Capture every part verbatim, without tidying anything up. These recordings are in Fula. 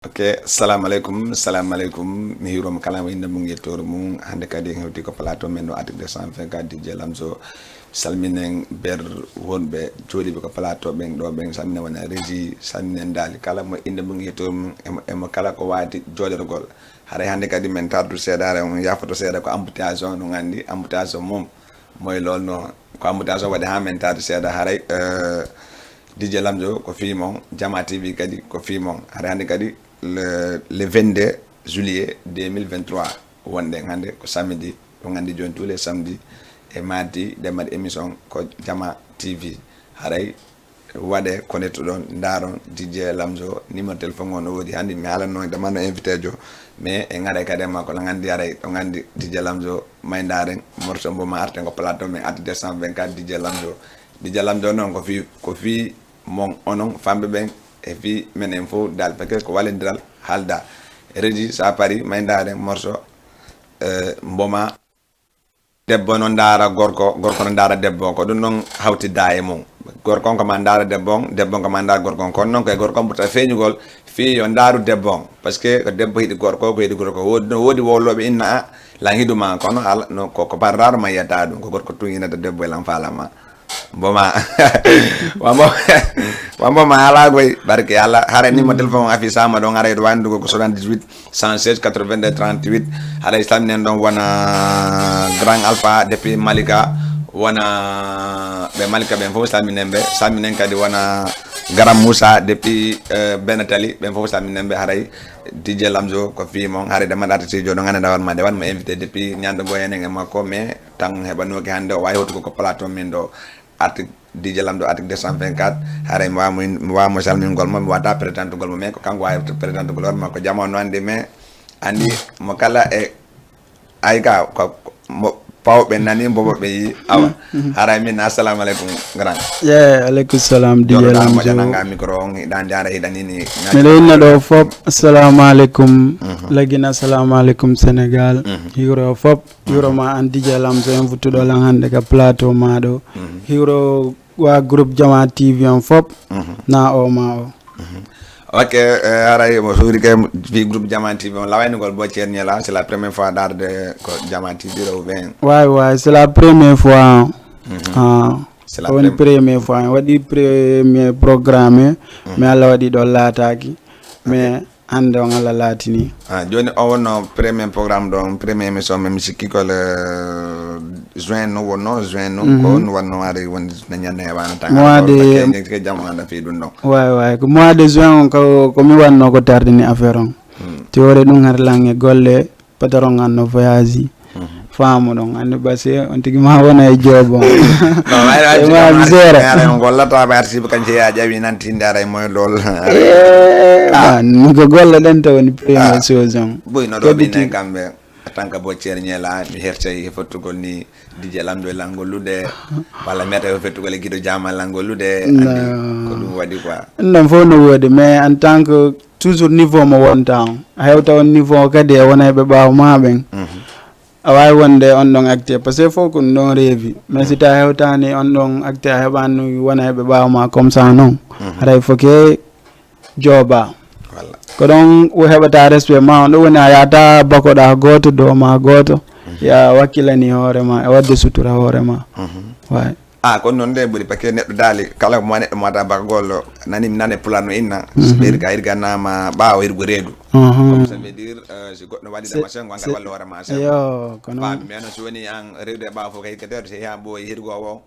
Ok, salamu aleykum, salamu aleykum. Mi hiirooma kala mo innde mum, yettoore mum. Hannde kadi en hewti ko plateau men ɗo, Arctique deux cent vingt-quatre, D J Lamzo. Salminen ber wonɓe jooɗiiɓe ko plateau ɓen ɗo ɓen. Salminen wona régie, salminen daali kala mo innde mum, yettoore mum, emo, emo kala ko waati jooɗorgol. Haray hannde kadi men tardu seeɗa, haray on yaafoto seeɗa, ko embouteillage on, ɗum anndi embouteillage on mum. Moy lool no ko embouteillage o waɗi haa men taati seeɗa haray, eh, D J Lamzo ko fii mon, Jama T V kadi ko fii mon. Haray hannde kadi le, le vingt-deux juillet deux mille vingt-trois wonɗen hannde ko samedi, ko nganndi jooni tous les samedi e mardi, ɗe mbaɗi émission ko Jama T V. Haray waɗe connecte ɗon, ndaaron D J Lamzo, numéro téléphone on no woodi. Hannde mi haalanno e damanno invité jo, mais en ngaray kadi e makko, no nganndi aray, ɗo nganndi D J Lamzo, may ndaaren, morceau mbo ma arten ko plateau men Arctique deux cent vingt-quatre, D J Lamzo. D J Lamzo noon ko fii, ko fii mon onon famɓe ɓen, e fii menen fof dal, parce que ko wallindiral haalda. Régie, sa pari, may ndaaren morceau, eh, mbo ma debbo no ndaara gorko, gorko no ndaara debbo, ko ɗum ɗon hawtidda e mum. Gorko on ko ma ndaara debbo on, debbo on ko ma ndaara gorko on. Kono noon koye gorko on ɓurta feeñugol fii yo ndaaru debbo on. Parce que ko debbo yiɗi gorko, ko yiɗi gorko. Woodi, no woodi wowlooɓe inna, "A, lan hiɗu ma," kono ala, no, ko, ko par rarement yiyata ɗum. Ko gorko tun yinata debbo e lan faala ma. Mbo ma. Wambo, wambo ma ala koy, barke Allah. Haray numéro téléphone on affichama ɗon, haray ɗo wanndugo ko soixante-dix-huit, cent seize, quatre-vingt-deux, trente-huit. Haray salminen ɗon wona Grand Alpha depuis Malika, wona ɓe Malika ɓen fof salminen ɓe. Salminen kadi wona Garam Moussa depuis, euh, Benatali, ɓen fof salminen ɓe. Haray D J Lamzo ko fii mon, haray de maɗa artiste jo ɗo nganndanɗaa hoore ma, de waɗ mo invité depuis ñande goo enen e makko, mais tan heɓanooki hannde o waawi hewtugo ko plateau min ɗo. Arctique, D J Lamzo Arctique deux cent vingt-quatre, haray mi waawa mo in-, mi waawa mo salmingol mo, mi waawata présentugol mo, mais ko kanko waawi présentugol hoore makko. Jama no anndi, mais anndi mo kala e, ay ka, ko, ko mo pawɓe nani, mboɓo ɓe yi, awa. Mhm. Haray min, assalamu aleykum, grand. Ye, aleykum salam, D J Joɗoɗa Lamzo. Moƴananga micro on, hiɗa anndi haray hiɗa nini. Miɗo inna ɗo fop, assalamu aleykum. Mhm. Lagina, assalamu aleykum, Sénégal. Mhm. Hiiro fop. Hiiro ma an D J Lamzo en futtuɗo lan hannde ka plateau ma ɗo. Mhm. Hiiro wa groupe Jama T V on fop. Mhm. Na o ma o. Mhm. Ok, eh, haray mo suuri ke fi groupe Jama T V on lawaynugol bo ceerñela, c'est la première fois darde ko Jama T V ɗo ou bien? Waay, waay, c'est la première fois. Mhm. Ah, c'est la woni prem- première fois. En waɗi premier programme, mhm, mais Allah waɗi ɗo laataaki. Ok. Mais hannde on Allah laatini. Ah, jooni o wonno premier programme ɗo, premier émission, mais mi sikki ko le juin no wonno, juin no, mhm, ko on wonno ari wonde na ñande heɓano tan. Mois de ke, ke jam anda fi ɗum ɗon. Waay, waay. Ko mois de juin on ko, ko mi wanno ko tardini affaire on. Hmm. Ti wore ɗum har lange golle, patron an no voyage. Mhm. Faamu ɗon, anndi basi on tigi ma wona e joobo. Non, ay, ay, e ma mi seera. Ay, on gollata, ba arsibe kan jeya ƴawi nan tinde aray moy lool. Eh, ah, man, mi ko golle ɗen to woni premier, ah, chose on. Boy, no ɗo kebiti. Ɓinne kamɓe, en tant que bo ceerñela, mi hertay e fottugol ni D J Lamzo e lanngol lude, walla mi hertay e fottugol e giɗo jama lanngol lude, anndi ko ɗum waɗi quoi. Non, fof no woodi, mais en tant que toujours niveau mo wonta on. A hewta on niveau kadi e wona e ɓe ɓaawo ma ɓen. Mhm. A waawi wonde on ɗon acte, parce que fof ko ɗum ɗon reewi. Mais si tawi a hewtaani on ɗon acte, a heɓaani wona e ɓe ɓaawo ma comme ça non. Mhm. Haray fof ke jooba. Walla. Ko ɗon o heɓata respect ma, on ɗon woni a yahata bakoɗa gooto, dow ma gooto. Mhm. Ya wakkilani hoore ma, e waɗde sutura hoore ma. Mhm. Waay. Ah, kono noon nde ɓuri, parce que neɗɗo daali, kala ko mo neɗɗo mata bakagol, nani mi nane pulaar no inna, mhm, so ɓe irga, irga nama ɓaawo irgo reedu. Mhm. Comme ça veut dire, euh, si goɗɗo waɗi da machin, ko an kadi walla hoore ma seeɗa. Yo, ko noon. Faami, mais noon si woni an reedu e ɓaawo fof kay, irga reedu, si yaa ɓooyi hirgo o,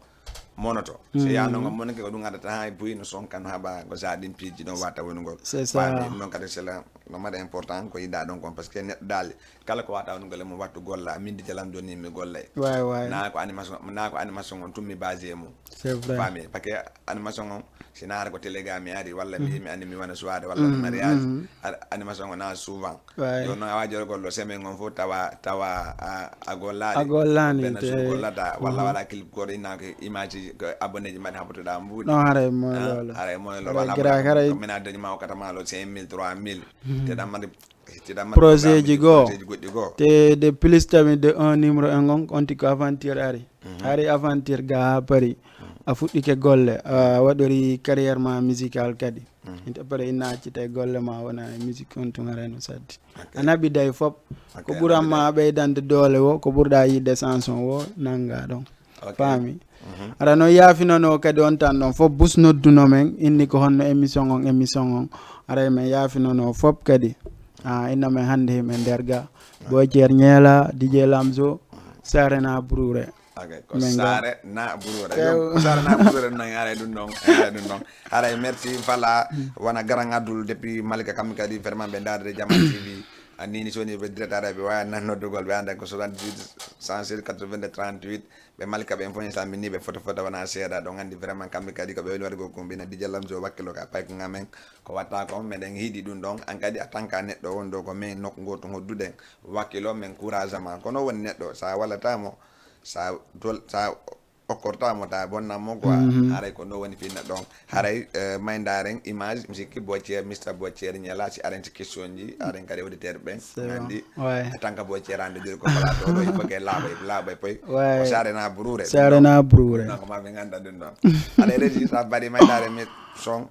monoto. Si yaa noon, monake ko ɗum addata haa buy no sonkan haɓa, ko sa ɗin piiji ɗon wata wonugol. C'est ça. Faami, ɗum noon kadi c'est la, no mbaɗa important ko yiɗa ɗon kon, parce que neɗɗo daali, kala ko wata on golle mum wattu golla, min di jalam joni mi gollay. Waay, waay. Na ko animation, na ko animation on tummi base e mum. C'est vrai. Faami, parce que animation on, si na ara ko télé ga mi ari, walla mi, mhm, mi ani mi wana soirée, walla mi, mhm, mariage, mhm, ar-, animation on na souvent. Waay. Yo no a waji o gollo semaine on fof tawa, tawa a, a gollani. A gollani, benn jour te gollata, walla, mhm, wala clip goɗɗo inna ko image ko abonné ji mbaɗi haɓotoɗa mbuuɗi. Non, haray mo lolo. Haray mo lolo, wala gira, haray ko mena dañi ma o kata ma lo cinq mille, trois mille. Mhm. Te ɗam mbaɗi Projet ji goo. Projet ji goɗɗi goo. Te de plus tamit de un numéro un on, on tigi ko aventure ari. Mhm. Ari aventure ga haa Paris. Mhm. A fuɗɗike golle, a waɗori carrière ma musical kadi. Inte pare inna accita e golle ma wona e musique on tun haray no saddi. A naɓi day fop. Ko ɓuran ma ɓeydande doole wo, ko ɓurɗa yiɗde chanson wo, nanga ɗon. Faami. Ara no yaafinono kadi on tan ɗon fof bus nodduno men, inni ko honno émission on, émission on. Aray men yaafinono fop kadi. Ah, inna men hannde himen nder ga. Boy Thier Ñeela, D J Lamzo, Sarena Brure. Ok, ko Sare na Brure. Ko Sare na Brure non, haray ɗum ɗon, haray ɗum ɗon. Haray merci, voilà, wona Grand Abdoul depuis Malika, kamɓe kadi vraiment ɓe ndaarde Jama T V. A nini soni ɓe direct, haray ɓe wawi nan noddugol, ɓe anda ko soixante-dix-huit cent seize quatre-vingt-deux trente-huit. Ɓe Malika ɓen fof en salmini ɓe foto foto wona seeɗa. Ɗon andi vraiment kamɓe kadi ko ɓe woni waɗugol ko mbina D J Lamzo wakkilo ka payko ngamen. Ko watta kon, meɗen hiɗi ɗum ɗon. An kadi a tanka neɗɗo won ɗo ko men nokku ngotu hodduɗen. Wakkilo men courage ma. Kono woni neɗɗo, sa walata mo, sa dol-, sa okkorta mo, ta bonna mo quoi. Haray ko no woni fi neɗɗo on. Haray, eh, may ndaren image, mi sikki Boy Thier, Mister Boy Thier Ñeela, si aren si question ji, aren kadi auditeur ɓen. Nandi, en tant que Boy Thier ande diri ko plateau ɗo, il faut que laaɓa, laaɓa e poy. O Sarena Brure. Sarena Brure. Donc, ma ɓe ngannda ɗum ɗon. Haray Régis, a bari may ndaren mi son.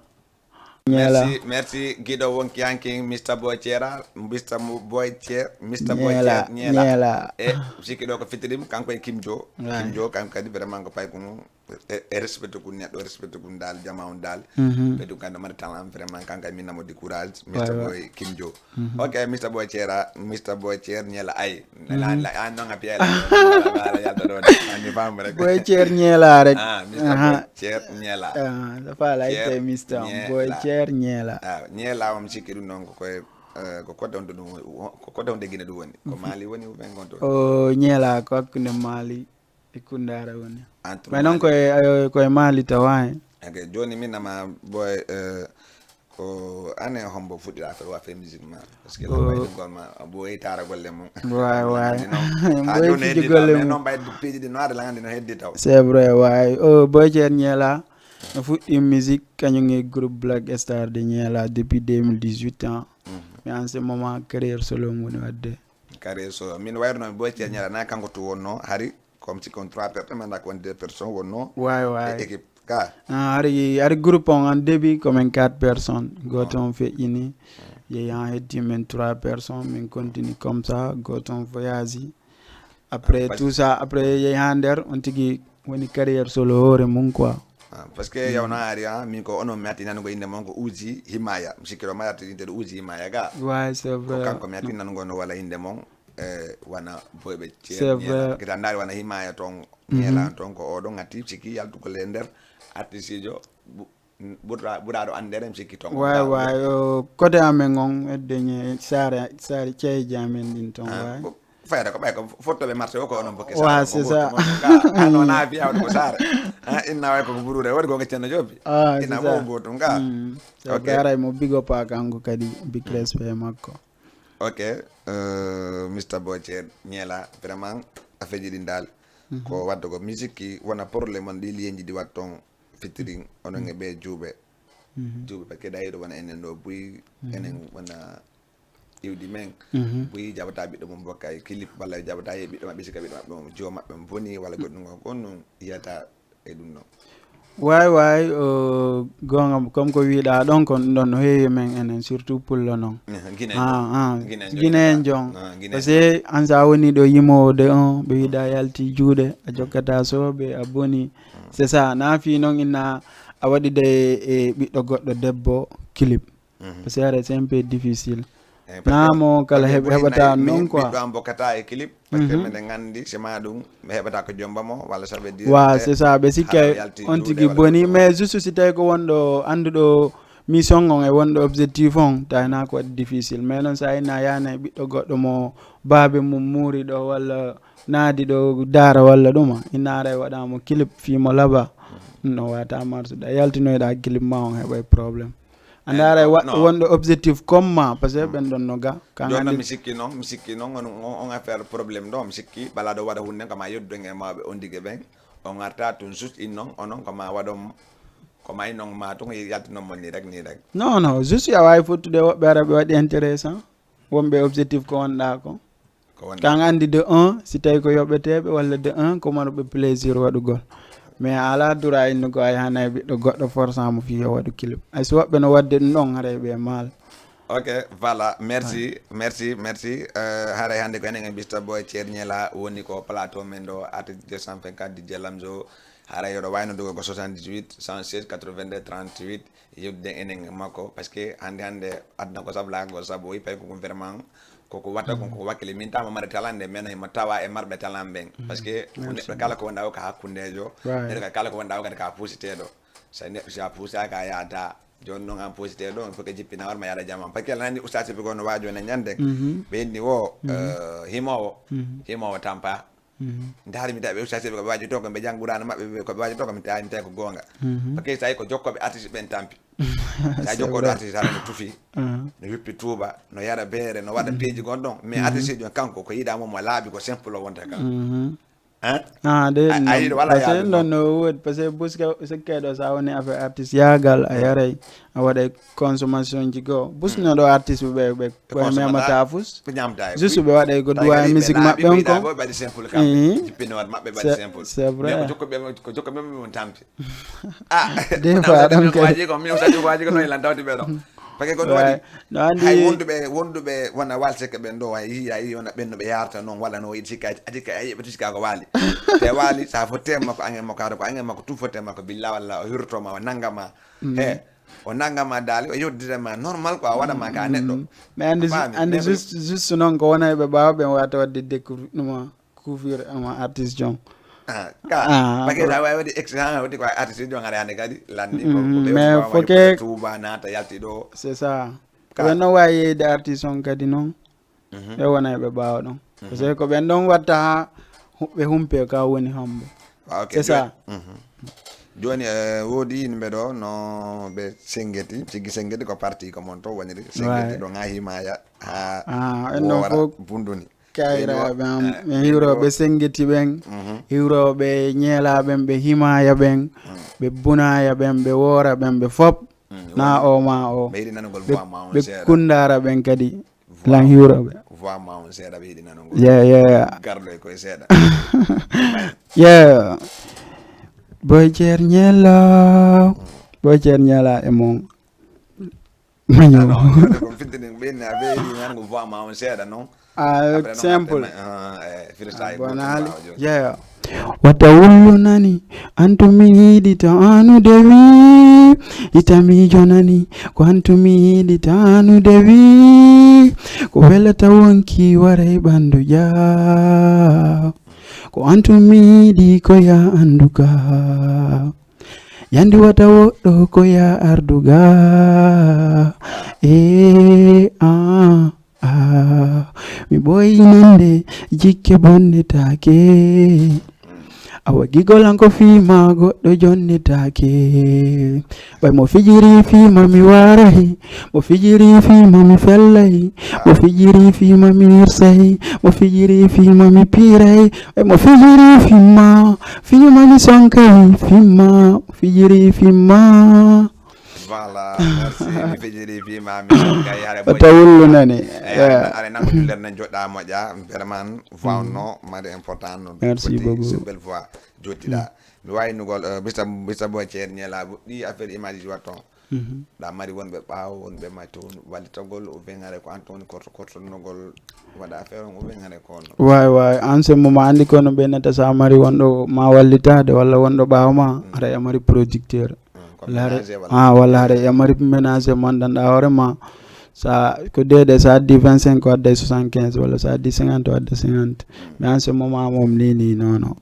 Ñeela. Merci, merci. Giɗo wonki hanki, Mister Boy Thier, Mister Mo-, Boy Thier, Mister Boy Thier Ñeela. E, sikki ɗo ko fitirim, kanko e Kim Jo. Kim Jo, kanko kadi vraiment ko pay ko mum. E, e respecte kun neɗɗo, respecte kun dal, jama on dal. Ɓe ɗum kanko mari talent vraiment, kanko e min namo di courage, Mister Boy Kim Jo. Ok, Mister Boy Thier, Mister Boy Thier Ñeela ay. La, la, an non a piya la. Ala yalta ɗon. Ani fam rek. Boy Thier Ñeela rek. Ah, Mister Boy Thier Ñeela. Ah, da fa la ite Mister Boy Thier Ñeela. Ah, Ñeela on sikki ɗum non ko koye, eh, ko kote on ɗum, ko kote on de Gine ɗum woni. Ko Mali woni ou bien gonto? O Ñeela ko hakkunde Mali e Kundara woni. Mais non koye, eh, koye Mali tawa. Ok, joni min nama boy, eh, Ko ane hombo fuɗɗira ko wafe musique ma? Parce que lamba e ɗum ma bo e tara golle mum. Way, way. Ha joni heddita golle mum non, bay piiji ɗi no ada langandi no heddi taw. C'est vrai, way. O Boy Thier Ñeela no fuɗɗi musique kañum e groupe Black Star de Ñeela depuis deux mille dix-huit ans. Mais en ce moment carrière solo mum woni wadde. Carrière solo. Min wayruno Boy Thier Ñeela na kanko to wonno hari. Comme si kon trois personnes, maintenant kon deux personnes wonno. Way, way. E équipe ka. Ah, hari, hari groupe on en début comme en quatre personnes. Goto on feƴƴini. Yehi han heddi men trois personnes, min continue comme ça, goto on voyage. Après tout ça, après yehi han nder on tigi woni carrière solo hoore mum quoi. Ah, parce que yawna ari ha min ko onon mi atti nanugo inde mon ko Uji Himaya. Mi sikki ɗo mari atti inde ɗo Uji Himaya ga. Ouais, c'est vrai. Ko kanko mi atti nanugo no wala inde mon. Eh, wana boyɓe Ceerno. C'est vrai. Kita ndaari wana Himaya ton, Ñeela ton ko oɗo ngati siki yaltugol e nder artistijo ɓuraɗo andere mi sikki ton. Way, way, o, côté amen on edde ñe saare, saare ceeji amen ɗin ton. Way. Fayda ko ɓay ko fottoɓe marché o ko onon bokke saare. Wa, c'est ça. Ano na fiya ko saare. Ha, inna way ko burure wodi ko ngaccanno jobi. Ah, inna ko goto nga. C'est vrai, mo bigo pa kanko kadi big respect makko. Ok, euh, Mister Boy Thier Ñeela, vraiment affaire ji ɗin dal ko wadde ko musique ki wona problème on ɗi lienji ɗi watton featuring onon e ɓe juuɓe. Juuɓe parce que dayiɗo wona enen ɗo buy enen wona iwdi men. Buy jaɓata ɓiɗɗo mum bokkay clip walla jaɓata ye ɓiɗɗo maɓɓe sika ɓiɗɗo maɓɓe on jiwo maɓɓe on boni walla goɗɗum on kon non yiyata e ɗum ɗon. Way, way, o, gonga, comme ko wiɗa ɗon kon ɗon no heewi men enen surtout pullo non. Gine en jon. Gine en jon. Parce que an sa woni ɗo yimowo de on ɓe wiɗa yalti juuɗe a jokkata soɓe a boni. C'est ça na fi non inna a waɗi de e ɓiɗɗo goɗɗo debbo clip. Parce que c'est un peu difficile. Namo kala heɓata non quoi. Ɓiɗɗo am bokkata e clip parce que miɗen nganndi sima ɗum mi heɓata ko jomba mo walla sabe dire. Wa c'est ça ɓe sikka on tigi boni mais juste si tawi ko wonɗo annduɗo mission on e wonɗo objectif on tawi na ko waɗi difficile mais noon sa inna yana e ɓiɗɗo goɗɗo mo baabe mum muuri ɗo walla naadi ɗo daara walla ɗuma inna ara e waɗamo clip fimo laba. Ɗum ɗon wata marsude a yaltinoyɗa clip ma on heɓay problème. A ndaara wonɗo objectif comme ma parce que ɓen ɗon no ga ka joni mi sikki noon mi sikki noon on affaire problème ɗo mi sikki bala ɗo waɗa hunde kama yeddude e mawɓe on digue ɓen on arta tun juste in noon onon koma waɗon koma in noon ma tun yaltinon mon ni rek ni rek. Non non juste a wawi fottude woɓɓe ara ɓe waɗi intéressant wonɓe objectif ko wonɗa ko. Kan anndi de un si tawi ko yoɓeteeɓe walla de un ko marɓe plaisir waɗugol. Mais a alaa dura innugo ay hana e ɓiɗɗo goɗɗo forçant mo fii yo waɗu clip. Ay so woɓɓe no waɗde ɗum ɗon haray ɓe maal. Ok, voilà, merci, merci, merci. Euh, haray hannde ko enen e Mister Boy Thierniela woni ko plateau men ɗo, artiste deux cent vingt-quatre D J Lamzo. Haray yoɗo wayno dugo ko soixante-dix-huit, cent seize, quatre-vingt-deux, trente-huit. Yewtiden enen e makko, parce que hannde hannde aduna ko sablaaka ko sabu o yippay ko ɗum vraiment koko watta kon koko wakkili min tama mari talande men himo tawa e marɓe talan ɓen, parce que ko neɗɗo kala ko wonda o ko hakkundejo, neɗɗo kala ko wonda o kadi ka puusiteɗo. So neɗɗo si a puusaka a yahata. Joni noon an puusiteɗo on fof ko jippina hoore ma yaada jama, parce que aɗa anndi ustaas sibi ko no waajo ne ñande ɓe inni o eh, himowo himowo tampa. Ndaari mi tawi ɓe ustaas sibi ko ɓe waajo to ko ɓe jang qurana maɓɓe ɓe ko ɓe waajo to ko mi tawi mi tawi ko goonga. Parce que tawi ko jokkoɓe artiste ɓen tampi. Sa jokkoɗo artiste hara no tufi, no wippi tuuba, no yara beere, no waɗa piiji gon ɗon, mais artiste jo kanko ko yiɗa mo mo laabi ko simple o wonta kan. Hein? Ah, de A- a yiɗo wala parce que yaadu non ɗon. No woodi parce que buske sekkeɗo sa woni affaire artiste yagal a yaray a waɗay consommation ji goo busno ɗo artiste ɓe ɓe ɓe memata fus. Ɓe ñamta e Juste ɓe waɗay ko duwa e musique maɓɓe on kon. Ɓe waɗi simple kamɓe. Jippino waɗ maɓɓe ɓe waɗi simple. C'est vrai. Mais ko jokko ɓe ko jokko ɓe on tampi. Ah, Des fois ɗon kadi. Waaji ko mi ustaji waaji ko no ilanta wati ɓe ɗo. Parce que ko ɗum waɗi No andi hay wonduɓe wonduɓe wona walseke ɓen ɗo hay yiya yi wona ɓen no ɓe yarta noon walla no yiɗi sikka adi ka yiɓe to sikka ko waali. Te waali sa fo tema ko angen mo kaɗo ko angen makko tout fo tema ko billa walla o hirtoma o nangama. He o nangama daali o yewdidema normal quoi o waɗama ka neɗɗo. Mais andi Faami, andi mais juste juste noon ko wona ɓe ɓaawa ɓen wata wadde découvrir ɗuma couvrir ama artiste jon. Ah, ka Ah, parce que bro. Sa wawi waɗi excellent waɗi ko artiste jon aɗa hande kadi landi ko Mm, ko ɓe mais wawi faut waɗi que- ko tuuba naata yalti ɗo. C'est ça. Ka- Ɓen no wawi yeyde artiste on kadi noon ɓe wona ɓe ɓaawa ɗon parce que ko ɓen ɗon watta ha hu- ɓe humpe ka woni hombo. Ah, ok, C'est ça. Joni eh, woodi yimɓe ɗo no ɓe sengeti ciggi sengeti ko parti ko mon to woniri sengeti ɗon ha himaya ha Ah, en ɗon wowara fof bunduni. Kayraɓe am ɓe hiwroɓe sengeti ɓen hiwroɓe ñeelaɓen ɓe himaya ɓen ɓe bunaya ɓen ɓe woora ɓen ɓe fop na o ma o Ɓe yiɗi nanugol ɓe voix ma on ɓe seeɗa. Kundara ɓen kadi lan hiwroɓe. Voix ma on seeɗa ɓe yiɗi nanugol. Yeah, yeah. Garɗo e koye seeɗa. Yeah. Boy Thierniela. Boy Thierniela e mon. Maño. Ko fintini ɓenni a ɓe yiɗi nanugol voix ma on seeɗa noon. Ah, Après, non, simple. Après, ah, eh, freestyle Bon, goɗɗum ali. Ɓaawo joni. Yeah. Wata wullu nani antu mi yiɗi to anude wi itamijo nani ko antu mi yiɗi to anude wi ko welata wonki waray ɓandu ja ko antu mi yiɗi ko ya anduga yandi wata woɗɗo ko ya arduga e a Ah, mi ɓooyi nande jikke bonnetaake. Awa gigolan ko fiima goɗɗo jonnetaake. Ɓay mo fijiri fiima mi waray, mo fijiri fiima mi fellay, mo fijiri fiima mi wirsay, mo fijiri fiima mi piiray, ɓay mo fijiri fiima, fiima mi sonkay, fiima, fijiri fiima. Voilà, merci. Mi fijiri fiima mi sonkay hare boy. Tawullu nani. Eh, are nango juller nan joɗɗa moƴƴa vraiment voix no mari important no. Merci beaucoup. Belle voix joɗɗiɗa. Mi wawi nugol euh, bista bista boy ceer ñelabu ɗi affaire image ji watton. Da mari wonɓe ɓaawo wonɓe ma to wallitagol ou bien hare ko an to woni korto kortonogol waɗa affaire on ou bien hare ko on. Wawi wawi an sembo ma andi kono ɓe nata sa mari wonɗo ma wallitade walla wonɗo ɓaawo ma aray a mari producteur. Ko Walla hare ménager walla ah walla hare a mari ménager mandanɗa hoore ma sa ko deede sa addi vingt cinq o adday soixante quinze walla sa addi cinquante o adda cinquante. Mais an sembo ma mom ni ni non non.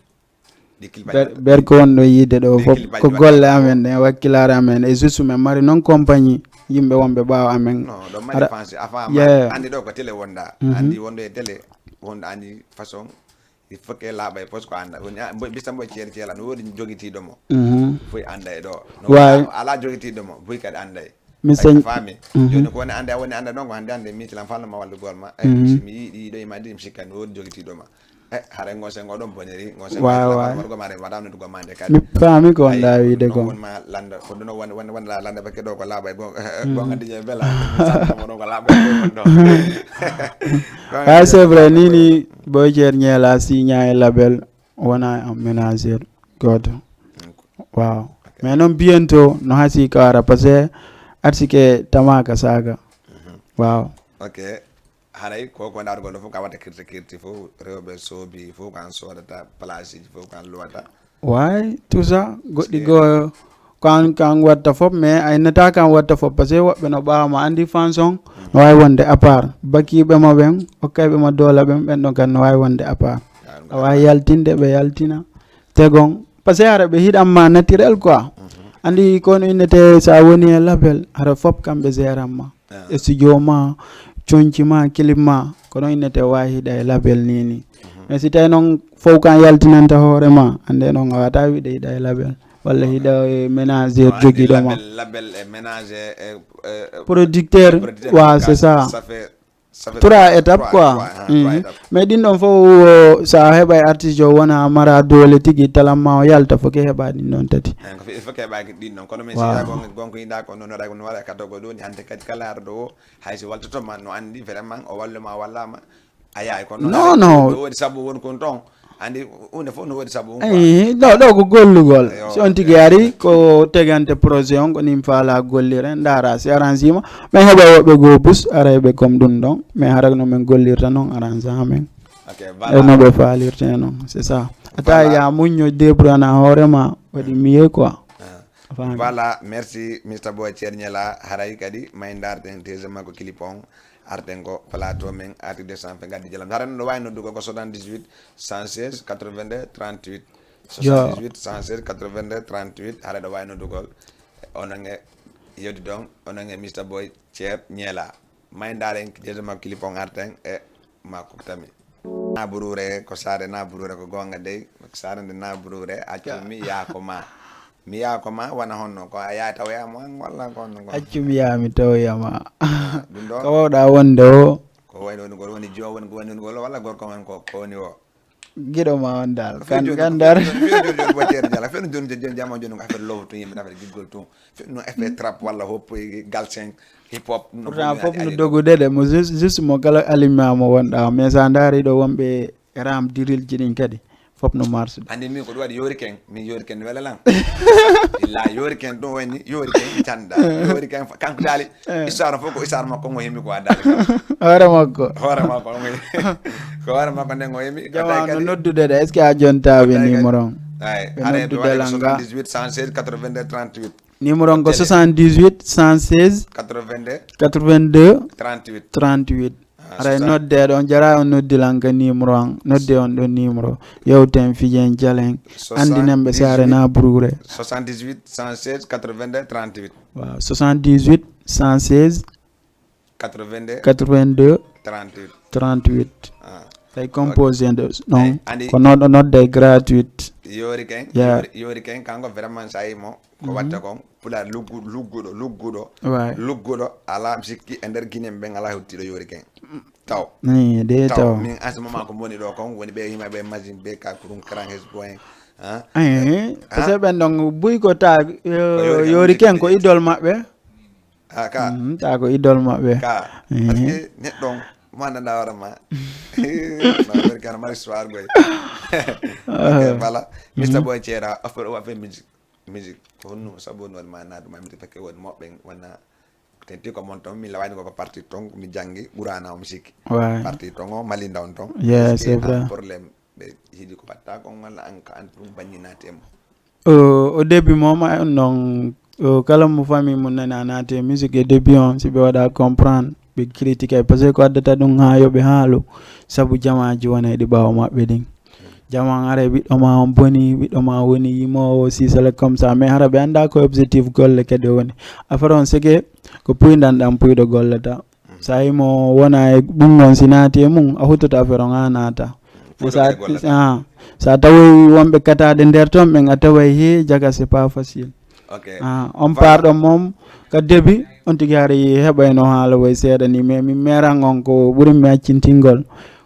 Ɗi Ber kilbaji. ber ko wonɗo yiide ɗo Ɗi fof kilbaji ko waɗi. Golle amen ɗen wakkilare amen e juste min mari noon compagnie yimɓe wonɓe ɓaawo amen. Non, ɗo mari Ara- fansi a faama Yeah. Andi ɗo ko télé wonda. Mhm. Andi wonɗo e télé wonɗo andi façon il faut que laaɓa e poste ko anda woni a- bo- bista mbo ceer ceela no woodi joguitiiɗo mo. Mhm. Foy anda e ɗo. No Wawi. Ala joguitiiɗo mo boy kadi anda e. Mi sañ- Faami. Mhm. Joni ko woni anda woni anda ɗon ko hande ande mi tilan falno ma wallu gol ma. Mhm. Si mi yiɗi ɗo ima andi mi sikka no woodi joguitiiɗo ma. Eh, hare ngo sengo ɗon boniri ngo sengo Wawi, la wawi. Wargo mare wada no dugo mande kadi. Mi faami ko Ay, nda wiide ɗum ko. Won ma landa ko ɗum won won won la landa bakke ɗo ko laaɓa e gonga gonga dije bela. Mo ɗon ko laaɓa e gonga ɗo. Ah c'est vrai ni ni Boy Thierno Niela signa e label wona en ménager goto. Waaw. Mais noon bientôt no hasi kawara parce que arsike tamaka saga. Waaw. Ok. Haray ko ko ndargol ɗo fof ka watta kirti kirti fof, rewɓe soobi fof kan sodata, placeuji fof kan luwata. Way tout ça goɗɗi goo kan kan watta fof mais aynata kan watta fof parce que woɓɓe no ɓawa ma andi fanson no wawi wonde à part bakiɓe ma ɓen okkayɓe ma dola ɓen ɓen ɗon kan no wawi wonde à part a wawi yaltinde ɓe yaltina tegon parce que hara ɓe hiɗan ma naturel quoi andi kono innete sa woni e label hara fop kamɓe géran ma studio ma conci ma clip ma ko ɗon innete wawi hiɗa e label ni ni mais si tawi noon fof kan yaltinanta hoore ma ande noon a wata wiɗe hiɗa e label walla hiɗa e ménageur jogiɗo ma label e ménageur producteur wa c'est ça trois étapes quoi mais ɗin ɗon fof sa heɓa e artiste o wona mara doole tigi talamma o yalta fof ke heɓa ɗin ɗon tati ɗin ɗon kono min siya gonko yiɗa ko noon waɗa ko noon waɗa kaddogo ɗo ni hande kadi kala arɗo o haysi waltotoma no andi vraiment o walluma wallama a yaay ko non non woodi sabu woni kon ton andi hunde fof no woodi sabu eyi ɗo ɗo ko gollugol si on tigi ari ko tegante projet on ko nin faala gollire ndaara si arrangima ɓen heɓa woɓɓe goo bus arayɓe comme ɗum ɗon mais hara no min gollirta noon arrangement men e no ɓe faalirte noon c'est ça ata ya muñño débrouillana hoorema waɗi mieux quoi voilà merci Mister Boy Thierno Niela haray kadi may ndarten deuxième makko clip on arten ko plateau men arti deux cent cinquante jalam hara no wawi noddugol ko soixante-dix-huit cent seize quatre-vingt-deux trente-huit soixante-dix-huit cent seize quatre-vingt-deux trente-huit hara ɗo wawi noddugol onon e yewtidon onon e Mister Boy Thierno Niela may ndaren deuxième makko clip on arten e ma kuktami naburure ko sare naburure ko gonga dey sare nde naburure accumi yaako ma mi yaako ma wona honno ko a yaata o yaama an walla ko honno ko accumi yaa mi tawoyama ɗum ɗo ko wawɗa wonde o ko wayno woni gol woni jo woni ko woni gol walla gorko man ko ko woni o giɗo ma on dal kan gandar jama joni ko affaire lowto yimɓe affaire giggol tun no effet trap walla hoppo galsen hip hop pourtant fof no dogude de mo juste mo kala alimma mo wonɗa mais sa daari ɗo wonɓe ram dirilji ɗin kadi fof no marsude andi min ko ɗum waɗi yori ken min yori ken wela lan illa yori ken ɗum wayni yori ken canɗa yori ken kanko daali histoire fof ko histoire makko ngo himi ko a daali hoore makko hoore makko ko hoore makko nden o himi jama no noddude de est ce que a jontaɓe numéro on ɓe noddude langa 18 116 82 38 numéro on ko 78 116 82 82 38 38 aray nodde ɗon jara on noddi lan ka numéro an nodde on ɗon numéro yewten fijen jalen andinen ɓe sare na brure 78 116 82 38 waaw 78 116 82 82 38 38 tawi composé ɗon ko noɗo nodde gratuite yori ken yori ken kanko vraiment sa yimo ko watta kon pulaar lugguɗo lugguɗo lugguɗo lugguɗo ala sikki e nder guinéen ɓen ala hewtiɗo yori ken taw de taw min en ce moment ko moni ɗo kon woni ɓe hima ɓe machine ɓe ka kurum cran hes boyen parce que ɓen ɗon buy ko ta yori ken ko idol maɓɓe a ka ta ko idol maɓɓe ka parce que neɗɗo on ma nanda hoore ma americain mari histoire goy voilà Mister Boy Thiera affaire o affaire musique musique ko honno sabu woni waɗi ma naadu ma miti pakke woni moɓɓe wona tenti ko mon ton mi lawani ko ko parti ton mi janngi ɓurana o mi sikki ouais parti ton o malinda on ton yeah c'est vrai problème ɓe hiɗi ko watta kon walla an ka an pour baññinate mo au début moom ay noon kala mo famille mum nani a naati e musique e début on si ɓe waɗa comprendre ɓe critique ay parce que ko addata ɗum ha yoɓe haalu sabu jamaji wona e ɗi ɓawa maɓɓe ɗin jaman ara ɓiɗɗo ma on boni ɓiɗɗo ma woni yimowo sisala comme ça mais hara ɓe anda ko objectif golle kadi woni affaire on seke ko puydan ɗan puyɗo gollata so a yimo wona e ɗum noon si naati e mum a huttata affaire on ha naata sa tawoy wonɓe kataɗe nder toon ɓen a taway he jaga c'est pas facile on parɗo moom ka début on tigi hari heɓayno haala way seeɗa ni mais min meran on ko ɓurin mi accintingol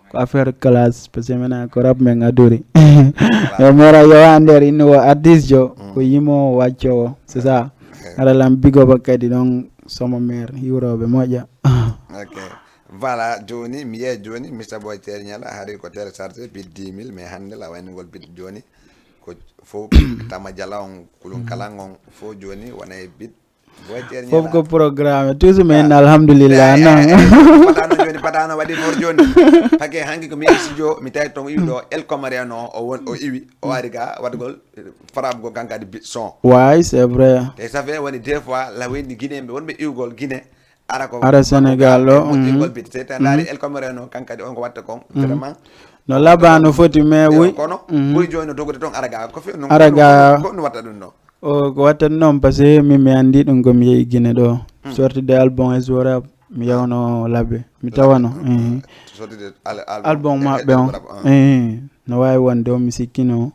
ko affaire classe parce que mena ko rap men adori e mera yowa nder inno o artiste jo ko yimo waccowo c'est ça ara lam bigoba kadi ɗon somo mère hiwroɓe moƴƴa ok voilà joni mi yeeya joni Mister Boy Tere Niala hari ko téléchargé bit dix mille mais hannde la waynugol bit joni Ko fof tama jala on kulun kalan on fof joni wona e bit. Boy Thierno Fof Niela. Ko programme toujours, mais alhamdulillah, non. Patano joni patano waɗi for joni. Pake hanki ko mi studio mi tawi ton iwi ɗo El Comorien o won o iwi o ari ga waɗgol frappe go kankadi bit son. Oui, c'est vrai. Te ça fait woni des fois la woni Guinée ɓe wonɓe iwgol Guinée. Ara ko Ara Sénégal ɗo, moƴƴingol mhm. Bit te tandari El Comorien o kankadi on ko watta kon vraiment. No labano foti, mais oui. Kono ɓuri joni no dogude ton ara ga ko fe non Ara ga. Ko no watta ɗum ɗo. O ko watta noon, parce que min mi andi ɗum ko mi yehi Guinée ɗo. Sorti de album e Zorab, mi yawno labbe, mi tawano. Mhm. Sorti de al- al- Album e- maɓɓe e- on. rap, ah. Eh, no wawi wonde o musique kino.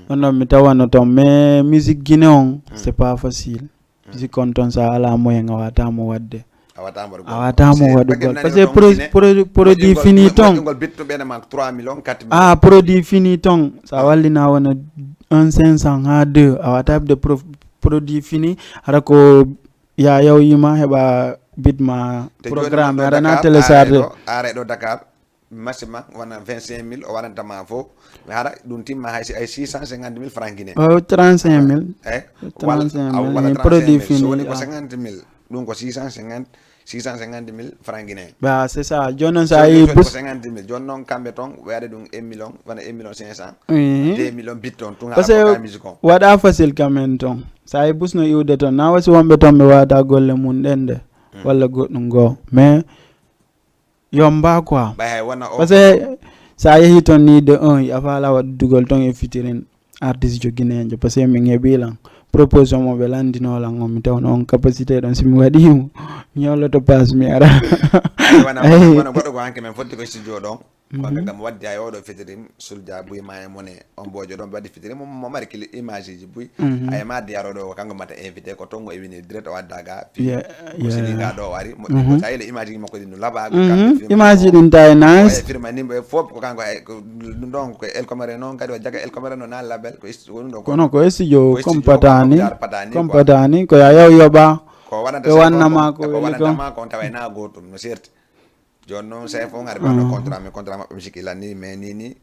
Ɗon ɗon mi tawano ton, mais musique Guinée on, c'est pas facile. Musique on ton, sa ala moyen a wata mo wadde. A wata mo A wata mo waɗugol, parce que pro- pro- produit fini ton. Ngol bitto ɓene ma trois millions quatre millions. Ah, produit fini ton, sa wallina wona un cinq cent ha deux, a wata de pro- produit fini. Hara ko ya yawyima heɓa bit ma programme aɗana télécharge. Are ɗo Dakar maximum wona vingt cinq mille o waɗantama fof. Mi hara ɗum timma hay si ay six cent cinquante mille franc guinée. O trente cinq mille. Eyi. Trente cinq mille Walla produit trente cinq mille so fini, woni ko ah. Cinquante mille ɗum ko six cent cinquante six cent cinquante mille franc guinée. Ba c'est ça, joni noon sa yehi bus. Cinquante mille joni noon kamɓe toon wiyade ɗum un million wona un million cinq cent. Mhm. Deux millions bit toon tun Parce que haɓaka musique on. Waɗa facile quand même toon, sa yehi bus no iwde toon, na wasi wonɓe toon ɓe wata golle mum ɗen de walla goɗɗum goo, mais yomba quoi. Ɓay hay wona o Parce que sa yehi toon ni de un a fala waɗdugol toon e fitirin artiste jo guinéen jo, parce que min heɓi lan proposition mo ɓe landino lan on, mi tawno on capacité ɗon, si mi waɗimo mi ñawloto passe mi ara. Ay, wona wona goɗɗo ko hanke men fotti ko studio ɗon. Ko gam waddi ay oɗo fitirin sulja buy ma e mone on bojo ɗon ɓe waɗi fitirin mo mo mari kili image ji buy. Ay ma diyaro ɗo ko kanko mata invité ko tongo e wini direct o wadda ga fi Yeah, ko sini yeah. Ga ɗo o ari moƴƴi ko sa yele image ji makko ɗi no laba ko Mhm. kamɓe film Image ko- ɗin tawi ko nice. E firma nimɓe fof ko kanko ay ko ɗum ɗon ko El Comorien noon kadi o jaga El Comorien noon na label ko ist- ko ɗum ɗon ko Kono ko e studio Ko studio, comme patani, ko patani, comme quoi. Patani ko ya yaw yoɓa. Ko waɗanta Ɓe sa wannama ko- ko ko weli waɗanta ko. Ma ko tawa na gotum no serti. Joni noon chef o ngari ɓanno contrat mi contrat maɓɓe mi sikki lan ni mais ni ni.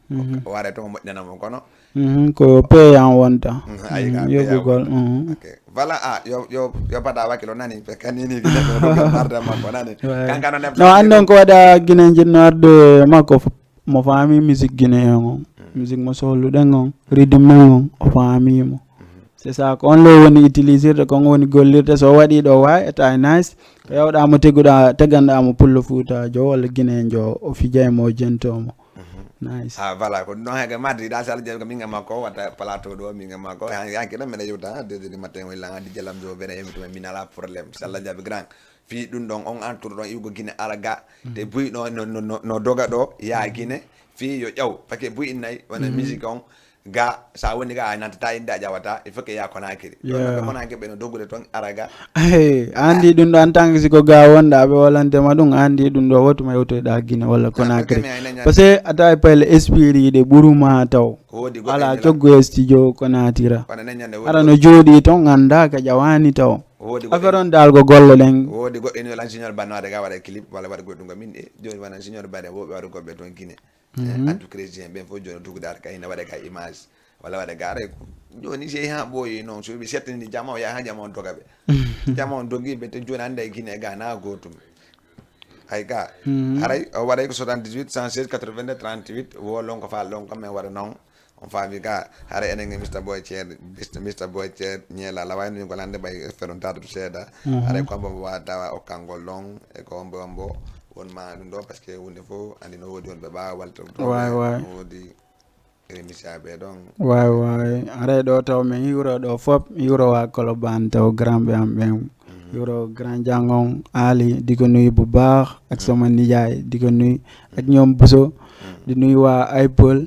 Ware to moƴƴanamo kono. Mhm, ko payant wonta. Ayi ka Yoɓugol. Mhm. Ok. Voilà, ah, yo yo yo pata wakilo nani parce que ni ni gine ko barda makko nani. Ouais. Kankano nem No anndon ko waɗa guinenji no arde makko fof. Mo faami musique guinéen on, musique mo sohluɗen on, rythme men on, o faamimo. C'est ça, ko on le woni utilisirde, ko on woni gollirde. So o waɗi ɗo wawi e tawi nice, ko yawɗa mo teguɗa teganɗa mo pullo fuutajo walla guinéen jo o fija e mo o jento mo. Nice. Ah, voilà, ko ɗum ɗon hay ga madri da sala jaɓi ko min e makko watta plateau ɗo min e makko hanki ɗon meɗa yewta deux heures du matin walla hadi jalam jo bene yewtuma min ala problème sala jaɓi grand. Fii ɗum ɗon on entour ɗon iwgo guine ala ga te buy no no no no doga ɗo ya guine fii yo ƴaw parce que buy innayi wona musique on ga sa woni ga a nantata inde a ƴawata il faut que ya konakiri. Yeah. Konakiri ɓe no dogude toon ara ga. Hey, andi ɗum ɗo en tant que siko ga wonɗa ɓe wolantema ɗum andi ɗum ɗo wotuma yewtoyɗa guine walla konakiri. Parce que mi ayna ñande- Parce que a tawi payle esprit ɗe ɓuruma taw. Ko woodi goɗɗe Ala nela- coggu e studio ko natira. Wona nen ñande woodi Ara no jooɗi toon anda ka ƴawani taw. Woodi goɗɗe- Affaire on dalgo golle ɗen. Woodi goɗɗo ino lan signor banno waɗa ga waɗa clip walla waɗa goɗɗum ko min e joni wona signor bade woɓe waɗa goɓɓe toon guine. Antu crédit en ɓen fof joni tugude ara kay ina waɗa ka image walla waɗa ga ara ko joni si ha ɓooyi noon so ɓe settini jama o yaha jama on doga ɓe. Jama on dogi ɓe te joni hande e guine ga na gotum. Hay ga haray o waɗay ko soixante-dix-huit cent seize quatre-vingt-deux trente-huit wolon ko fal ɗon ko men waɗa noon. On faami ga hara enen e Mister Boy Thier Mister Boy Thier ñeela lawani min ko lande ɓay ferontaɗo to seeɗa. Hara ko mbo mbo wawa tawa okkangol ɗon e ko mbo mbo won ma ɗum ɗo parce que hunde fof andi no woodi wonɓe ɓawa walta Waay, waay. Woodi remisiaɓe ɗon. Waay waay, aray ɗo taw min hiwro ɗo fop hiwro wa koloban taw grand ɓe am ɓen. Hiwro grand jangon ali digo nuy bu baax ak sama nijaay digo nuy ak ñoom buso. Di nuy waa Apple.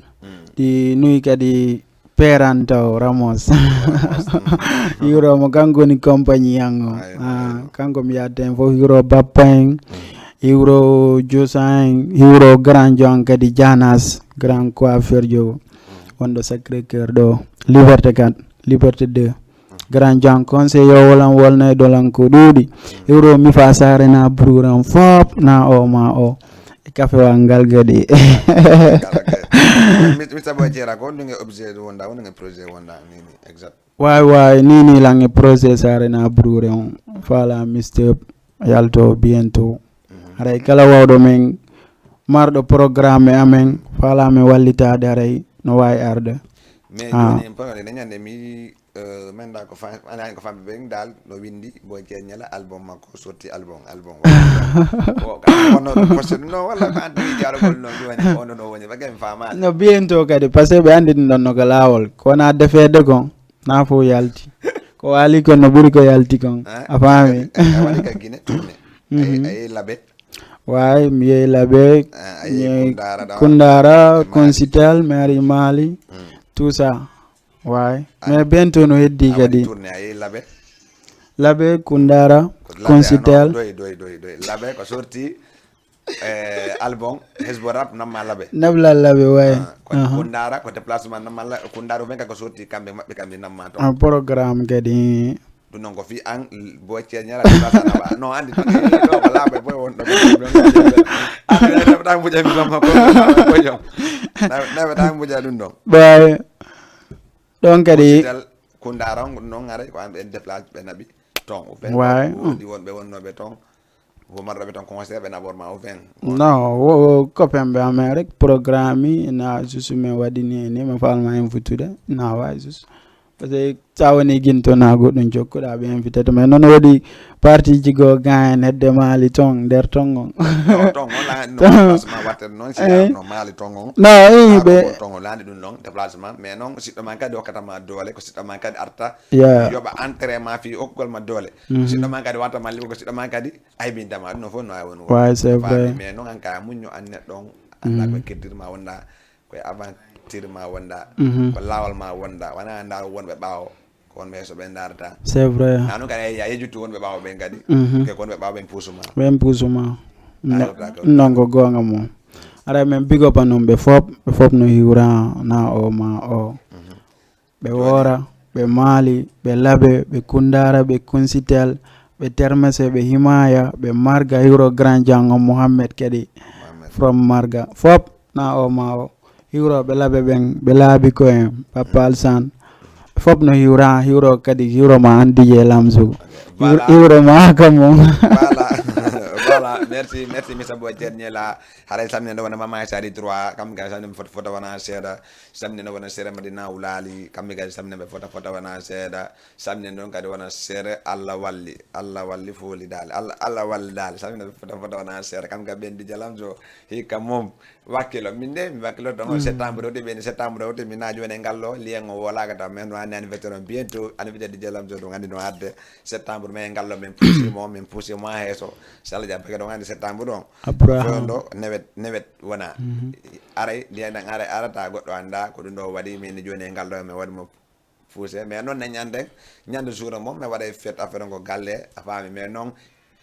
Di nuy kadi perantaw Ramos. Hiwro mo kanko woni compagnie yango. Kanko mi yadde en fof hiwro bappa en. Hiwro josa en hiwro grand jon kadi janas grand coiffeur jo. Wonɗo sacré cœur ɗo liberté quatre, liberté deux. Grand jon conseil yo wolan wolna e dolan ko ɗuuɗi. Hiwro mi fa sare na bruran fop na o ma o. E kafe wa ngal gadi. Mister Boy Thiera, ko honɗum e objet ɗum wonda, honɗum e projet wonda, ni, ni, exact. Waay, waay, ni, ni, lan e projet Saare na Buruure on. Faala mixtape yalto bientôt. Mhm. Haray kala wawɗo men, marɗo programme e amen, faala men wallitaade, haray no waawi arde. Mais Ah. jooni en pagale ne ñande mi, eh, men da ko fa-, ana ko famɓe ɓen dal no windi Boy Thiera ñala album makko, sorti album, album. Ko ka wonno ɗum poste ɗum no walla ko anndi jaragol no ɗum woni, on no woni, ba ken faamaali. No bientôt kadi, parce que ɓe anndi ɗum ɗon no ko laawol. Ko wona defeede kon, na fof yalti. Ko waali kon no ɓuri ko yalti kon. Hein? A faami? A waɗi ka Guinée, tourné. Mhm. Ay, ay, Labe. Waay, mi yehi Labe, Ah, ay, mi yehi Kundara ɗon. Kundara, E Mali. Konsitel, mi ari Mali, Mm. tout ça. Waay. Ah. Mais bientôt no heddi A waɗi kadi. Tourné, a yehi Labe. Labe, Kundara, Ko Labe, ah, Konsitel. non, doy, doy, doy, doy. Labe ko sorti, eh, album, Hezbo Rap, namma Labe. Nabla Labe, waay. Ah, ko Aha. Kundara, ko déplacement, namma La-, Kundara, ɓen ka ko sorti, kamɓe maɓɓe, kamɓe namma to. Ah, programme kadi. Ɗum noon ko fii an, Boy Thiera ñala déplacement, namma. Non, anndi, ɗo ko Labe, boy, won ɗo, ko ɗum ɗon. Anndi, naɓe tan mbuja, mi ɗon, ko ɗum ɗon, ko jom. Naɓe, naɓe tan mbuja ɗum ɗon. Ɓay. Ɗon kadi Konsitel, Kundara on, ɗum noon haray ko an ɓe déplace, ɓe naɓi ton. Ou bien Waay. ko woodi wonɓe wonnooɓe ton, ko marɗo ɓe ton concert, ɓe naɓor ma, ou bien ko Non, wo, wo copain ɓe amen rek, programme yi, na juste mi waɗi ni, ni mi faal ma invitude, na waay juste. Parce que sa woni ginto na goɗɗum jokkuɗa ɓe invité to, mais noon woodi parti ji goo gayen hedde Mali ton, nder ton on. Non, ton on, la, no déplacement waɗten noon, si Eh. arno Mali ton on. Non, eh, Haa ɓe ko ton on, laandi ɗum noon, déplacement, mais noon, siɗɗo man kadi hokkata ma doole, ko siɗɗo man kadi arta, Yeah. yoɓa entraînement fii hokkugol ma doole. Mhm. Siɗɗo man kadi wata ma liɓo, ko siɗɗo man kadi aybinta ma, ɗum noon fof no waawi won. Waay, c'est Faami, vrai. mais noon an ka muñño an neɗɗo on, annda Mhm. ko kirtirma wonda, ko e aventure ma wonda, Mhm. ko laawol ma wonda, wona ndaar wonɓe ɓaawo. Ko wonɓe yeeso ɓe ndaarata. C'est vrai. Na noon kadi a yejjittu wonɓe ɓaawo ɓen kadi. Mhm. Ke ko wonɓe ɓaawo ɓen puusu ma. Ɓen puusu ma. Ayo, d'accord. Non ko goonga mum. Ara men big up a noon ɓe fop, ɓe fop no hiwra na o ma o. Mhm. Ɓe Jooni. Woora, ɓe Maali, ɓe Labe, ɓe Kundara, ɓe Kunsitel, ɓe Termese, ɓe Himaya, ɓe Marga, hiwro Grand Jango Mohammed kadi. Mohammed. From Marga. Fop na o ma o. Hiwrooɓe Labe ɓen, ɓe laabi ko en, Papa Alsan. Fop no hiwra, hiwro kadi, hiwro ma an D J Lamzo. Hiwro, Voilà. hiwro ma ka mum. Voilà. Voilà. Merci, merci, Mister Boy Dernier la. Haray samedi no wona Mama Sari trois, kam ga samedi foto, foto wona seeɗa. Samedi no wona Sere Madina Wulali, kam ga samedi be foto, foto wona seeɗa. Samedi non kadi wona Sere Allah walli, Allah walli foli dal. Allah, Allah walli dal. Samedi be foto, foto wona seeɗa, kam ga ben D J Lamzo. Hikka mum. Wakkilo, min de, mi wakkilo ton, mm, septembre oti, ɓeni septembre oti, mi na jooni e ngallo, lien o wolaaka taw, men no anni anniversaire on bientôt, anniversaire de Lamzo ɗum anndi no adde, septembre, men e ngallo, min puusi mo, min puusi mo haa heeso, sala jam, peke ɗon anndi septembre ɗon. Abraham. Fof ɗo, newet, newet wona. Mhm. Aray, lien ɗan aray, arata, goɗɗo annda, ko ɗum ɗo waɗi, min jooni e ngallo, min waɗi mo puuse. Mais noon ne ñande, ñande suura moom, mi waɗa fête affaire ngo galle, a faami, mais noon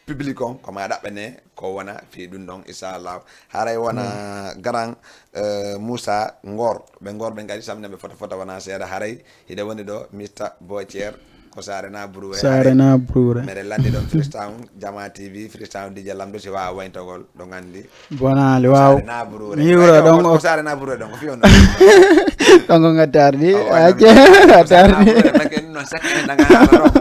public on, ko ma ɗaɓɓane, ko wona fii ɗum ɗon, inchallah. Haray wona, mm, grand, euh, Moussa Ngor, ɓe Ngor ɓe ngari samne ɓe fota fota wona seeɗa. Haray hiɗa woni ɗo, Mister Boy Thier, ko Saare na Buruure. Saare na Buruure. Meɗen landi ɗon Freestyle Jama T V, Freestyle D J Lamdo, si waawa wayntogol, ɗo ngandi. Bonaali, waaw. Saare na Buruure. Mi hiwra ɗon ko, ko Saare na Buruure ɗon, ko fiyo non. Ɗon ko nga tardi. Acce, a tardi. Ko Saare na Buruure, mais que non, chaque année, nanga ɗon.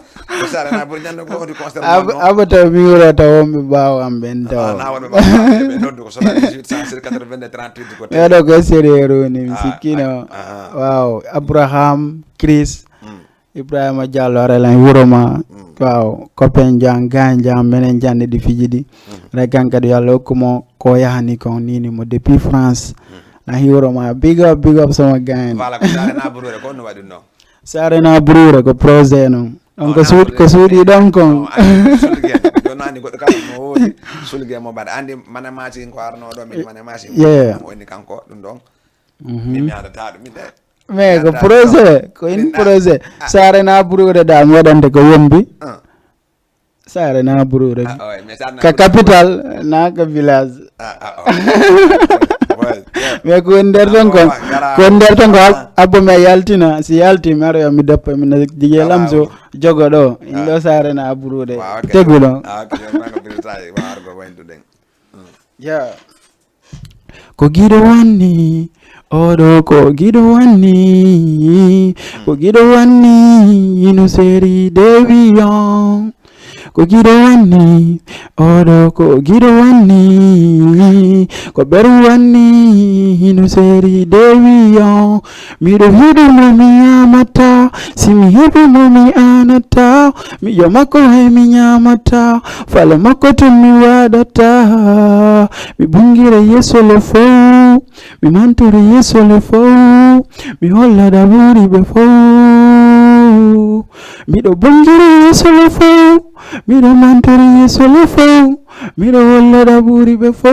Ko Saare na Buruure, ñande ko woni concert. Abo taw mi hiwra taw wonɓe ɓaawo am ɓen taw. Ah, na wonɓe ɓaawo am ɓe noddu ko soixante-dix-huit, cent six, quatre-vingt-deux, trente-huit ko. Ɓeɗo ko sérieux ni, mi sikkino. Ah, ah. Waaw, Abraham, Chris. Mm. Ibrahima Diallo, ara lan hiwro ma. Mm. Waaw, copain jam, gain jam, menen jande ɗi fiji ɗi. Mm. Ara kan kadi yo Allah hokku mo ko yahani kon, nini mo depuis France. Mm. Lan hiwro ma, big up, big up sama gain. Voilà, ko Saare na Buruure, ko no waɗi non? Saare na Buruure, ko projet non. On ko suuɗi, ko suuɗi ɗon kon. Sulge. Joni anndi goɗɗo kala no woodi sulge mo mbaɗa. Anndi mane machine ko arno ɗo, min mane machine. Yeah. Mo woni kanko ɗum ɗon. Mhm. Min mi haɗata ɗum, min de. Mais ko projet, ko in projet. Ah. Saare na Buruure da mi waɗante ko yombi. Ah. Saare na Buruure. Ah, ouais, mais Saare na Buruure. Ka capital, na ka village. Ah, ah, oh. Ouais, yeah. Mais ko nder ton kon, ah, ko nder ton ko al-, ah, abbo me yaltina, si yalti mi ara mi deppa mi na D J Lamzo jogo ɗo. Ah. Indo Saare na Buruure. Waaw, ok. Tegulo. Ah, ok, yo, ma ko billahi, waaw, ko wayndo ɗen. Mm. Yeah. Ko giɗo wanni, Oɗo ko giɗo wanni, ko giɗo wanni, no seri dewi on. Ko giɗo wanni, oɗo ko giɗo wanni, ko ɓeru wanni, no seri dewi on. Miɗo yiɗi mo mi yamata, si mi heɓi mo mi anata. Miƴo makko hay mi yamata, falo makko tun mi waɗata. Mi bungira yeso le fow. Mi mantori yeso le fow, mi holla ɗaɓɓuuri ɓe fow. Miɗo bongira yeso le fow, miɗo mantori yeso le fow, miɗo holla ɗaɓɓuuri ɓe fow.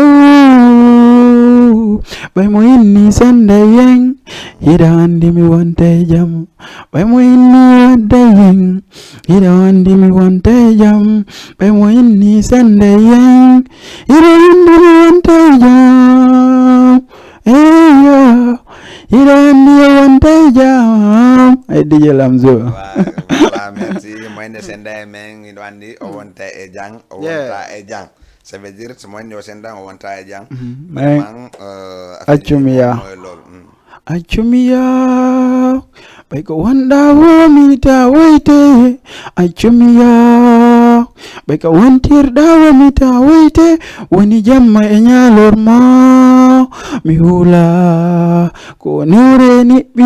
Ɓay mo inni senda yen, hiɗa andi mi wonta e jam. Ɓay mo inni wadda yen, hiɗa andi mi wonta e jam. Ɓay mo inni senda yen, hiɗa andi mi wonta e jam. Eya, hiɗa andi o wonta e jam. Ay, D J Lamzo. Wa- voilà, merci. Moyne senda e men, hiɗo andi o wonta e jam, o Yeah. wonta e jam. Ça veut dire, so moyne o senda, o wonta e jam. Mhm. Mais Man, euh, affaire accumi ya. Moy loolu. Mm. Accumi ya. Ɓay ko wonɗa womi ta woyte. Accumi ya. Ɓay ka wontirɗa womi ta woyte, woni jamma e ñalorma. Mi hula ko newre niɓɓi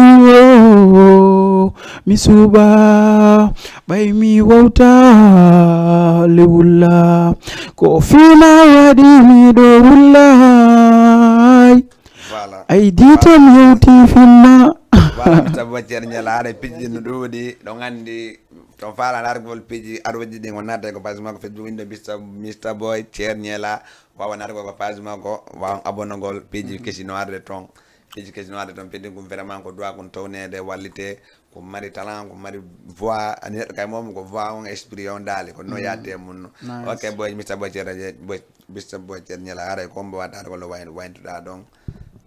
o, mi suuɓa ɓay mi wawta le wulla. Ko fina waɗi miɗo wullay. Voilà. Ay ditam yewti finna. Voilà, mi tabba ceer ñalaare pijji no ɗuuɗi ɗo gandi. To faala nargol piji aroji ɗin, on naata ko page makko Facebook, winndo Mister, Mister Boy Thierniela. Wawa nargol ko page makko, wawan abonnogol piji kesi no arde ton. Piji kesi no arde ton, piji ɗum vraiment ko duwa kon townede, wallite, ko mari talent, ko mari voix, ani neɗɗo kay mom ko voix on, esprit on daali, ko no yaate mun no. Nice. Ok, Boy, Mister Boy Thierniela, Boy, Mister Boy Thierniela, haray ko mbo wata ko lo wayn-, wayntuɗa ɗon.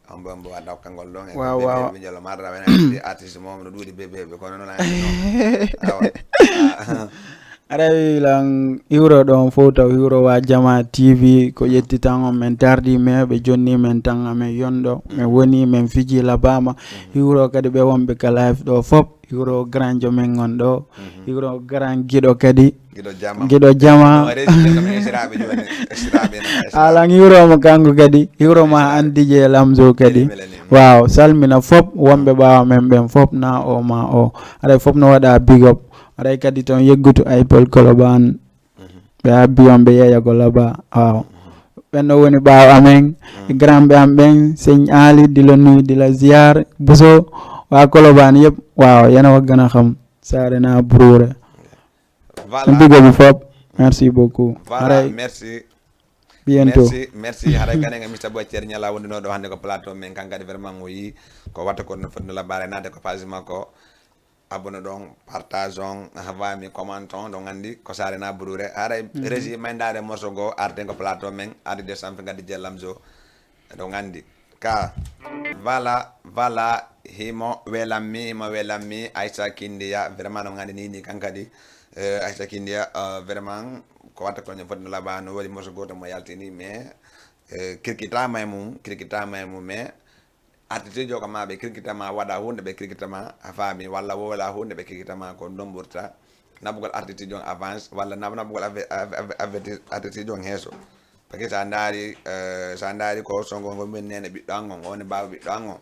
Ambo, ambo, wadda ko kangol ɗon e Waaw, bébé waaw. Ɓe jolo marra ɓe na artiste mo no ɗuuɗi bébé ɓe kono noon. Awa. Aray lan hiwro ɗon fof taw hiwro wa Jama T V ko ƴetti tan on men tardi, mais ɓe jonni men tan amen yondo, men woni men fiji labama. Hiwro kadi ɓe wonɓe ka live ɗo fof. Hiwro grand jo men on ɗo. Hiwro grand giɗo kadi. Giɗo Jama. Giɗo Jama. No, resi ɓe kam esiraɓe joni, esiraɓe na, esiraɓe. Alan hiwro mo kanko kadi. Hiwro ma an D J Lamzo kadi. Mele, mele ni. Waaw, salmina fof wonɓe ɓaawo men ɓen fof na o ma o. Aray fof no waɗa big up. Aray kadi ton yeggutu Apple Colobane. Ɓe abbi on ɓe yeeya ko laba. Waaw. Ɓen no woni ɓaawo amen. Grand ɓe am ɓen, Seigne Ali, dila nuy, dila ziar, Bousso, waa Colobane yëpp. Waaw, yéen a wax gën a xam. Saare naa buruure. Voilà. Big up fof. Merci beaucoup. Voilà, merci. Bientôt. Merci, merci. Haray kane nga Mister Boy Thierry Niala wonduno ɗo hannde ko plateau men, kan kadi vraiment o yi ko watta ko no foti no labbaare naade ko page makko. Abonné ɗon, partage on, ha fami comment on, ɗon andi ko saare na buruure. Haray régie may ndaare morceau go arten ko plateau men, arde de sampe ngaddi je Lamzo. Ɗon andi. Ka. Voilà, voilà, himo welammi, himo welammi, Aïssa Kindiya, vraiment ɗon andi ni, ni kan kadi. Eh, Aïssa Kindiya, eh, vraiment, ko watta ko no foti no laba, no woni morceau goto mo yaltini, mais, eh, kirkitama e mum, kirkitama e mum, mais, artiste jo kam ma ɓe kirkitama, waɗa hunde ɓe kirkitama, a fami, walla wola hunde ɓe kirkitama, ko non ɓurta. Naɓugol artiste jon avance, walla naɓ-, naɓugol ave-, ave-, ave-, ave-, artiste jon heeso. Parce que sa ndaari, eh, sa ndaari ko songo ngo min nene ɓiɗɗo an on, woni baba ɓiɗɗo an on.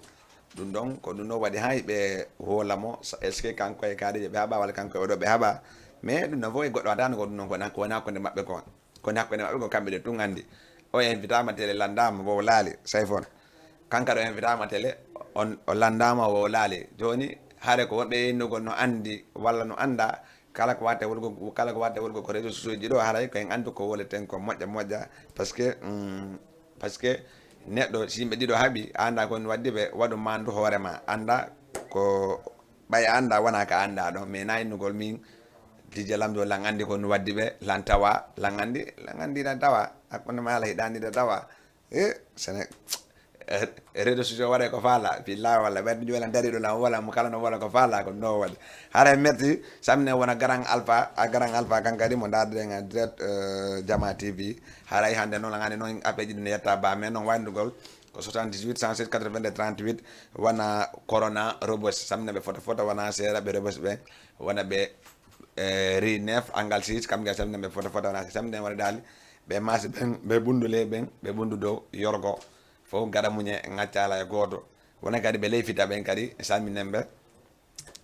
Ɗum ɗon, ko ɗum ɗo waɗi hay ɓe hoolamo, sa-, est-ce que kanko e kadeje ɓe haɓa, walla kanko e oɗo ɓe haɓa? Mais ɗum ɗon fof e goɗɗo waɗano ko ɗum ɗon ko na-, ko woni hakkunde maɓɓe ko. Ko woni hakkunde maɓɓe ko kamɓe ɗe tun andi. O invitama télé landama, wowlali, Sayfon. Kanka ɗo invitama télé, on, o landama, wowlali. Joni, hare ko wonɓe innugol no andi, walla no anda, kala ko watte wulgo, kala ko watte wulgo ko réseaux sociaux ji ɗo, haray ko en andu ko woleten ko moƴƴa moƴƴa, parce que, mm, parce que neɗɗo, si yimɓe ɗiɗo haaɓi, a anda ko woni waddi ɓe, waɗu mandu hoore ma, anda ko ɓay a anda wona ka anda ɗo, mais na innugol min, D J Lamzo lan andi ko woni waddi ɓe, lan tawa, lan andi, lan andi lan tawa, hakkunde ma ala hiɗa andi ɗa tawa. E, Séné-, e, réseaux sociaux waɗa ko faala, billahi walla, ɓen jola dariɗo lan wala mo kala no wala ko faala ko no waɗi. Hara merci, samne wona Grand Alpha, a Grand Alpha kan kadi mo ndaarde en direct, eh, Jama T V. Haray hande noon, ngani noon appelji ɗi no yetta ba, mais noon wayndugol, Ko soixante-dix-huit cent six quatre-vingt-deux trente-huit. Wona Corona Rebeuss, samina ɓe fota fota wona seeɗa, ɓe Rebeuss ɓe wona ɓe, eh, rue neuf angle six, kam ga samina ɓe fota fota wona seeɗa, samina wona daali ɓe Maasi ɓen, ɓe Bundu Ley ɓen, ɓe Bundu Dow, Yorgo, fof gaɗa muñe, ŋaccala e gooto. Wona kadi ɓe Leyfita ɓen kadi, salminen ɓe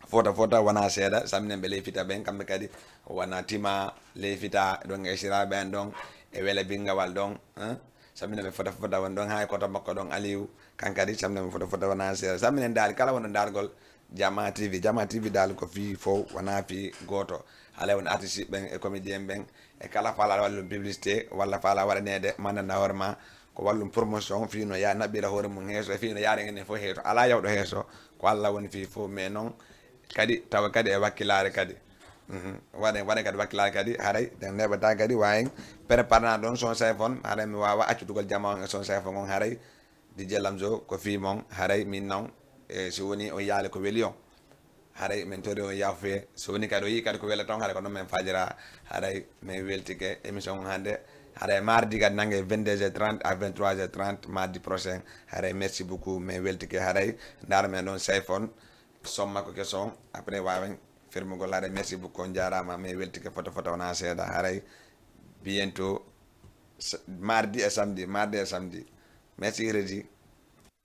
fota fota wona seeɗa, salminen ɓe Leyfita ɓen, kamɓe kadi wona Tima, Leyfita, ɗon e Siraɓe en ɗon, e Wele Bingawal ɗon, hein? Salminen ɓe fota fota won ɗon, haa e koto makko ɗon, Aliou, kan kadi, salminen ɓe fota fota wona seeɗa. Salminen daali kala wonɗo daargol Jama T V. Jama T V daali ko fii fof, wona fii gooto. Haray won artiste ɓen e comédien ɓen, e kala faala wallum publicité, walla faala waɗaneede, mandanda hoore ma, ko wallum promotion, fii no ya naɓɓira hoore mum heeso, e fii no yaaren enen fof heeso. Alaa yawɗo heeso, ko Allah woni fii fof, mais noon kadi, tawa kadi e wakkilaare kadi. Mhm. Waɗen, waɗen kadi wakkilaare kadi, haray, ɗen neɓata kadi, wayen préparana ɗon son téléphone, haray mi waawa accutugol jama on e son téléphone on, haray, D J Lamzo, ko fii mon, haray, min noon, e, si woni on yaali ko weli on, haray, min tori on yaafee, so woni kadi o yii kadi ko welata on, haray, ko noon min fajira, haray, min weltike émission on hannde, haray, mardi kadi nannge vingt-deux heures trente à vingt-trois heures trente, mardi prochain, haray, merci beaucoup, min weltike, haray, ndaar men ɗon téléphone, somma ko keso on, après waawen firmugol, haray, merci beaucoup, on jaaraama, min weltike fota fota wona seeɗa, haray, bientôt, s-, mardi et samedi, mardi et samedi, merci, Reddy.